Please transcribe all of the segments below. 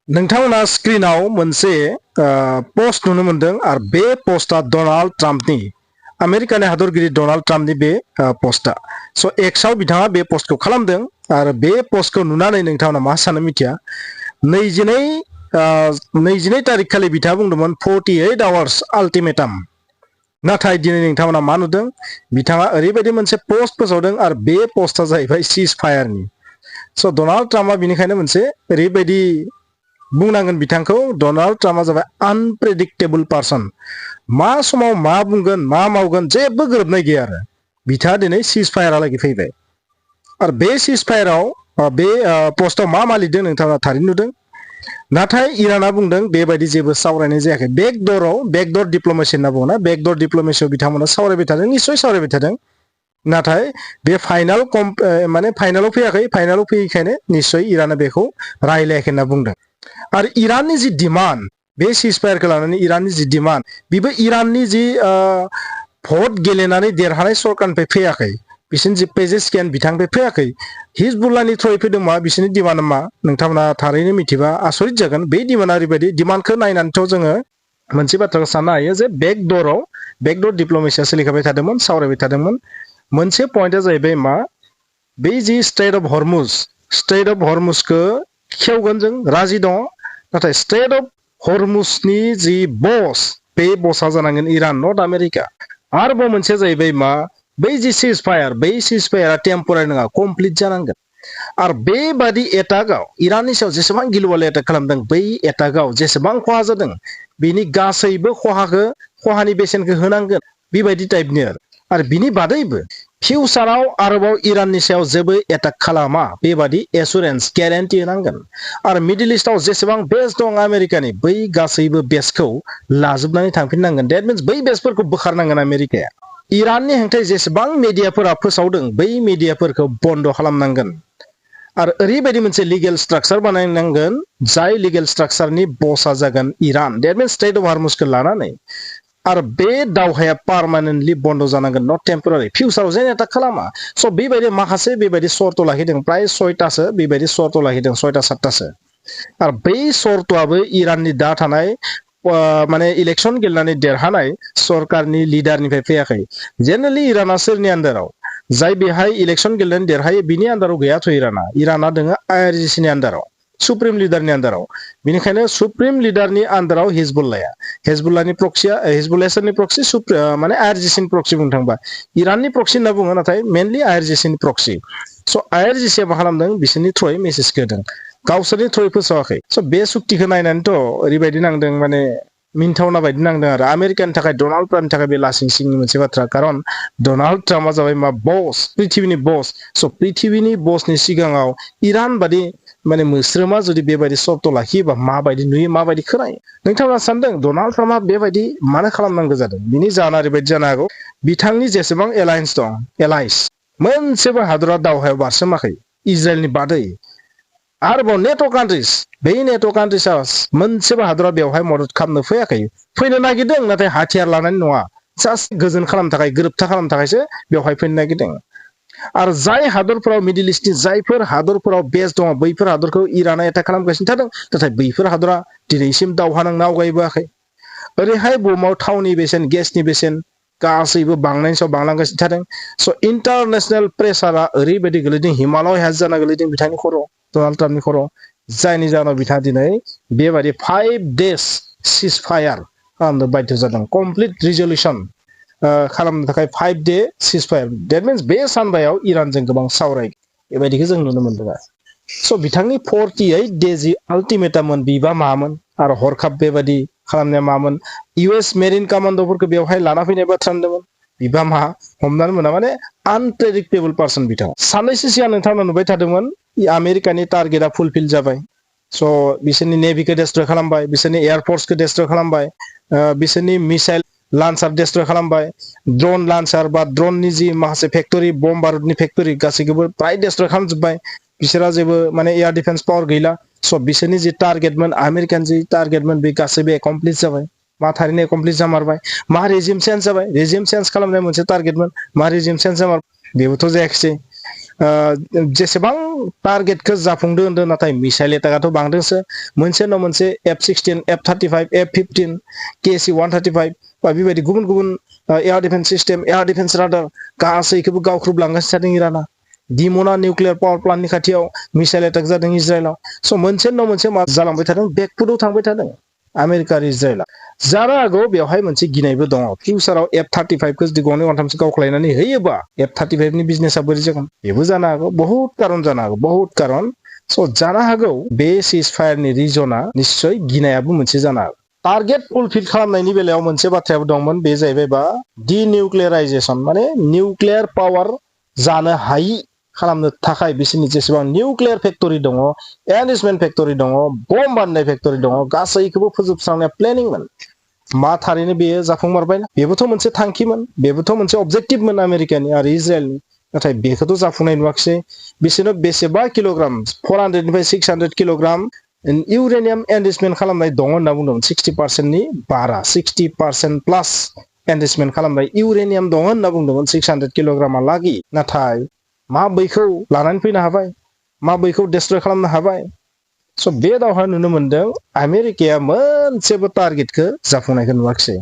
नोंथांमोना स्क्रिनाव मोनसे पोस्ट नुनो मोनदों आरो बे पोस्टआ डनाल्ड ट्राम्पनि आमेरिकानि हादरगिरि डनाल्ड ट्राम्पनि बे पोस्टआ स' एक्सआव बिथाङा बे पोस्टखौ खालामदों आरो बे पोस्टखौ नुनानै नोंथांमोना मा सानो मिथिया 22 तारिख खालि बिथाङा बुंदोंमोन 48 आवार्स आल्टिमेटाम नाथाय दिनै नोंथांमोना मा नुदों बिथाङा ओरैबायदि मोनसे पोस्ट फोसावदों आरो बे पोस्टआ जाहैबाय सीज फायारनि स' डनाल्ड ट्राम्पआ बिनिखायनो मोनसे ओरैबायदि बुंनांगोन बिथांखौ डनाल्ड ट्राम्पआ जाबाय आनप्रेडिक्टेबल पार्सन मा समाव मा बुंगोन मा मावगोन जेबो गोरोबनाय गैया आरो बिथाङा दिनै सीज फायारहालागै फैबाय आरो बे सीज फायाराव बे पोस्टआव मा लिरदों नोंथाङा थारैनो नुदों नाथाय इराना बुंदों बेबायदि जेबो सावरायनाय जायाखै बेकडर डिप्ल'मेसि होनना बुङोना बेकडर डिप्ल'मेसियाव बिथांमोना सावरायबाय थादों निश्चय सावरायबाय थादों नाथाय बे फाइनालाव फैयाखै फाइनालाव फैयैखायनो निश्चय इराना बेखौ रायलायाखै होनना बुंदों आरो इराननि जि डिमान्ड बे सीजफायारखौ लानानै इराननि जि डिमान्ड बेबो इराननि जि भट गेलेनानै देरहानाय सरकारनिफ्राय फैयाखै बिसोरनि जि पेजेस्कियान बिथांनिफ्राय फैयाखै हिजबुल्लाहनि थ्रयै फैदों मा बिसोरनि डिमान्डआ मा नोंथांमोना थारैनो मिथिबा आसरित जागोन बे डिमान्डआ ओरैबायदि डिमान्डखौ नायनानैथ' जोङो मोनसे बाथ्राखौ साननो हायो जे बेकडर डिप्ल'मेसिया सोलिखाबाय थादोंमोन सावरायबाय थादोंमोन मोनसे पइन्टआ जाहैबाय मा बे जि स्ट्रेट अफ हरमुजखौ खेवगोन जों राजि दङ नाथाय स्ट्रेट अफ हरमुजनि जि बस बे बसआ जानांगोन इरान नट आमेरिका आरोबाव मोनसे जाहैबाय मा बै जि सीजफायारा टेम्परारि नङा कमप्लिट जानांगोन आरो बेबादि एटाकआव इराननि सायाव जेसेबां गिलुबालु एटाक खालामदों बै एटाकआव जेसेबां खहा जादों बिनि गासैबो खहानि बेसेनखौ होनांगोन बेबायदि टाइपनि आरो बिनि बादैबो फिउचाराव आरोबाव इराननि सायाव जेबो एटाक खालामा बेबादि एसुरेन्स ग्यारेन्टि होनांगोन आरो मिडल इस्टआव जेसेबां बेस दं आमेरिकानि बै गासैबो बेसखौ लाजोबनानै थांफिननांगोन डेट मिन्स बै बेसफोरखौ बोखारनांगोन आमेरिकाया इराननि हेंथायै जेसेबां मिडियाफोरा फोसावदों बै मिडियाफोरखौ बन्द खालामनांगोन आरो ओरैबायदि मोनसे लिगेल स्ट्राक्चार बानायनांगोन जाय लिगेल स्ट्राक्चारनि बसआ जागोन Iran that means strait of हरमुजखौ लानानै आरो बे दावहाया पार्मानेन्टलि बन्द जानांगोन नट टेम्परारि फिउचाराव जेन एटाक खालामा स' बेबायदि माखासे बेबायदि सर्त लाखिदों प्राय 6तासो बेबायदि सर्त लाखिदों 6-7तासो आरो बै सर्तआबो इराननि दा थानाय इलेक्सन गेलेनानै देरहानाय सरकारनि लिडारनिफ्राय फैयाखै जेनेरेलि इराना सोरनि आन्दाराव जाय बेहाय इलेक्सन गेलेनानै देरहायो बिनि आन्दाराव गैयाथ' इराना दोङो आईआरजिसिनि आन्दाराव सुप्रिम लिडारनि आन्दाराव बेनिखायनो सुप्रिम लिडारनि आन्दाराव हिजबुल्लाहनि प्रक्सिया हिजबुल्लाहनि प्रक्सि आईआरजिसिनि प्रक्सि बुंनो थांबा इराननि प्रक्सि होनना बुङो नाथाय मेनलि आईआरजिसिनि प्रक्सि स' आईआरजिसिया मा खालामदों बिसोरनि थ्रुयै मेसेजखौ होदों गावसोरनि थ्रुयै फोसावाखै स' बे सुक्तिखौ नायनानैथ' ओरैबायदि नांदों मिनथावना बायदि नांदों आरो आमेरिकानि थाखाय डनाल्ड ट्राम्पनि थाखाय बे लासिं सिंनि मोनसे बाथ्रा खारन डनाल्ड ट्राम्पआ जाबाय मा बस पृथिबिनि बस स' पृथिबिनि बसनि सिगाङाव इरान बादि मोस्रोमा जुदि बेबायदि सर्त लाखियोबा माबायदि नुयो माबायदि खोनायो नोंथाङा सानदों डनाल्ड ट्राम्पआ बेबायदि मानो खालामनांगौ जादों बिनि जाहोना ओरैबायदि जानो हागौ बिथांनि जेसेबां एलायन्स दं मोनसेबो हादरा दावहायाव बारसोमाखै इजराइलनि बादै आरोबाव नेट' कान्ट्रिज बै नेट' कान्ट्रिजआ मोनसेबो हादरा बेवहाय मदद खालामनो फैनो नागिरदों नाथाय हाथियार लानानै नङा जास्ट गोजोन खालामनो थाखाय गोरोबथा खालामनो थाखायसो बेवहाय फैनो नागिरदों आरो जाय हादरफोराव मिडल इस्टनि जायफोर हादरफोराव बेस दङ बैफोर हादरखौ इराना एटाक खालामगासिनो थादों नाथाय बैफोर हादरा दिनैसिम दावहा नांनो आवगायबोआखै ओरैहाय बुहुमाव थावनि बेसेन गेसनि बेसेन गासैबो बांनायनि सायाव बांलांगासिनो थादों स' इन्टारनेसनेल प्रेसारा ओरैबायदि गोलैदों हिमालय हाजो जाना गोलैदों बिथांनि खर' डनाल्ड ट्राम्पनि खर' जायनि जाहोनाव बिथाङा दिनै बेबायदि 5 days सीजफायार खालामनो बाध्य जादों कमप्लिट रिजल्युसन खालामनो थाखाय 5 day सीजफायार डेट मिन्स बे सानबायाव इरानजों गोबां सावराय बेबायदिखौ जों नुनो मोनदों स' बिथांनि 48 days जि आल्टिमेटाममोन बिबा मामोन आरो हरखाब बेबायदि खालामनाया मामोन US मेरिन कामान्ड'फोरखौ बेवहाय लाना फैनाय बाथ्रा होनदोंमोन बिबा मा हमनानै मोना आनप्रेडिक्टेबल पार्सन बिथाङा साननैसो सिगां नोंथांमोना नुबाय थादोंमोन आमेरिकानि टारगेटआ फुलफिल जाबाय स' बिसोरनि नेभिखौ डेस्ट्रय खालामबाय बिसोरनि एयारफोर्सखौ डेस्ट्रय खालामबाय बिसोरनि मिसाइल लान्सार डेस्ट्रय खालामबाय ड्रन लान्सार बा ड्रननि जि माखासे फेक्टरि बम बारुदनि फेक्टरि गासैखौबो प्राय डेस्ट्रय खालामजोब्बाय बिसोरहा जेबो एयार डिफेन्स पावार गैला स' बिसोरनि जि टारगेटमोन आमेरिकान जि टारगेटमोन बे गासैबो एकमप्लिट जाबाय मा थारैनो एकमप्लिट जामारबाय मा रेजिम चेन्ज जाबाय रेजिम चेन्ज खालामनाय मोनसे टारगेटमोन मा रेजिम चेन्ज जामार बेबोथ' जायाखिसै जेसेबां टारगेटखौ जाफुंदों होनदों नाथाय मिसाइल एटाकआथ' बांदोंसो मोनसे न' मोनसे F-16 F-35 F-15 KC-135 बा बेबायदि गुबुन गुबुन air defence system air defence radar गासैखौबो गावख्रुबलांगासिनो जादों इराना दिमना निउक्लियार पावार प्लान्टनि खाथियाव मिसाइल एटाक जादों इजराइलाव स' मोनसे न' मोनसे मा जालांबाय थादों बेकफुटाव थांबाय थादों आमेरिका आरो इजराइला जानो हागौ बेवहाय मोनसे गिनायबो दङ फिउचाराव F-35 खौ जुदि गंनै गंथामसो गावख्लायनानै होयोबा F-35 नि बिजनेसा बोरै जागोन बेबो जानो हागौ बहुत कारन जानो हागौ बहुत कारन स' जानो हागौ बे सिज फायारनि रिजना निस्सय गिनायाबो मोनसे जानो हागौ टारगेट फुलफिल खालामनायनि बेलायाव मोनसे बाथ्रायाबो दंमोन बे जाहैबाय बा डिनिउक्लियाराइजेसन माने निउक्लियार पावार जानो हायि खालामनो थाखाय बिसोरनि जेसेबां निउक्लियार फेक्टरि दङ एनरिचमेन्ट फेक्टरि दङ बम बानायनाय फेक्टरि दङ गासैखौबो फोजोबस्रांनाया प्लेनिंमोन मा थारैनो बेयो जाफुंमारबाय बेबोथ' मोनसे थांखिमोन बेबोथ' मोनसे अबजेक्टिभमोन आमेरिकानि आरो इजराइलनि नाथाय बेखौथ' जाफुंनाय नुवाखिसै बिसोरनो बेसेबा किल'ग्राम 400 निफ्राय 600 किल'ग्राम इउरेनियाम एनरिचमेन्ट खालामनाय दङ होनना बुंदोंमोन 60%नि बारा 60% प्लास एनरिचमेन्ट खालामनाय इउरेनियाम दङ होनना बुंदोंमोन 600 किल'ग्रामा लागि नाथाय मा बैखौ लानानै फैनो हाबाय मा बैखौ डेस्ट्रय खालामनो हाबाय स' बे दावहा नुनो मोनदों आमेरिकाया मोनसेबो टारगेटखौ जाफुंनायखौ नुवाखिसै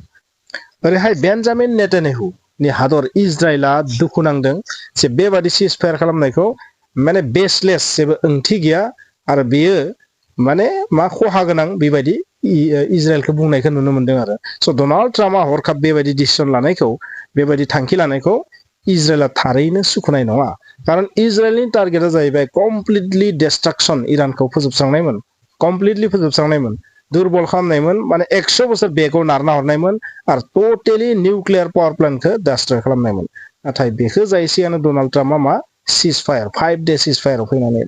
ओरैहाय बेन्जामिन नेतान्याहुनि हादर इजराइला दुखु नांदों जे बेबादि सिजफायार खालामनायखौ माने बेसलेस जेबो ओंथि गैया आरो बेयो माने मा खहा गोनां बेबायदि इजराइलखौ बुंनायखौ नुनो मोनदों आरो स' डनाल्ड ट्राम्पआ हरखाब बेबायदि डिसिसन लानायखौ बेबायदि थांखि लानायखौ इजराइला थारैनो सुखुनाय नङा खारन इजराइलनि टारगेटआ जाहैबाय कमप्लिटलि डिस्ट्राक्सन इरानखौ फोजोबस्रांनायमोन कमप्लिटलि फोजोबस्रांनायमोन दुरबल खालामनायमोन माने 100 बोसोर बेगाव नारना हरनायमोन आरो टटेलि निउक्लियार पावार प्लान्टखौ डिस्ट्रय खालामनायमोन नाथाय बेखौ जाय सिगांनो डनाल्ड ट्राम्पआ मा सिजफायार 5 डे सिजफायाराव फैनानै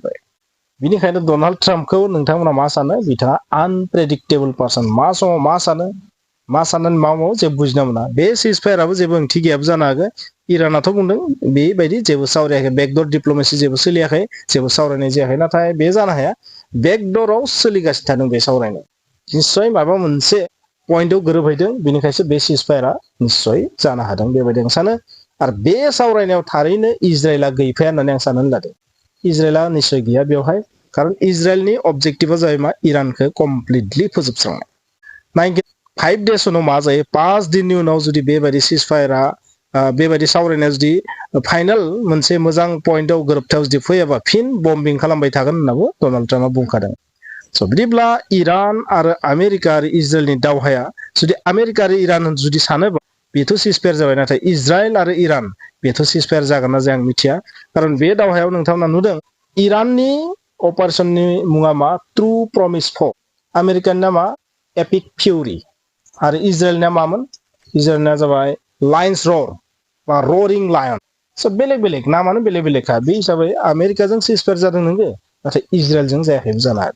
बिनिखायनो डनाल्ड ट्राम्पखौ नोंथांमोना मा सानो बिथाङा आनप्रेडिक्टेबल पार्सन मा समाव मा साननानै मा मावो जेबो बुजिना मोना बे सिजफायाराबो जेबो ओंथि गैयाबो जानो हागौ इरानाथ' बुंदों बेबायदि जेबो सावरायाखै बेकडर डिप्ल'मेसि जेबो सोलियाखै जेबो सावरायनाय जायाखै नाथाय बे जानो हाया बेकडराव सोलिगासिनो थादों बे सावरायनाय निस्सय माबा मोनसे पइन्टआव गोरोबहैदों बेनिखायसो बे सिजफायारा निस्सय जानो हादों बेबायदि आं सानो आरो बे सावरायनायाव थारैनो इजराइला गैफाया होननानै आं साननानै लादों इजराइला निस्सय गैया बेवहाय खारन इजराइलनि अबजेक्टिभा जाबाय मा इरानखौ कमप्लिटलि फोजोबस्रांनाय 5 डेज उनाव मा जायो 5 दिननि उनाव जुदि बेबायदि सिजफायारा बेबायदि सावरायनाया जुदि फाइनाल मोनसे मोजां पइन्टआव गोरोबथायाव जुदि फैयाबा फिन बम्बिं खालामबाय थागोन होननाबो डनाल्ड ट्राम्पआ बुंखादों स' बिदिब्ला इरान आरो आमेरिका आरो इजराइलनि दावहाया जुदि आमेरिका आरो इरान जुदि सानोबा बेथ' सिजफायार जाबाय नाथाय इजराइल आरो इरान बेथ' सिजफायार जागोन ना जाया आं मिथिया खारन बे दावहायाव नोंथांमोना नुदों इराननि अपारेशननि मुङा मा ट्रु प्रमिस 4 आमेरिकानि नामा एपिक फिउरि आरो इजराइलनिया मामोन इजराइलनिया जाबाय लायन्स र'र बा र'रिं लायन स' बेलेग बेलेग नामानो बेलेग बेलेगखा बे हिसाबै आमेरिकाजों सिजफायार जादों नोंगो नाथाय इजराइलजों जायाखैबो जानो हागौ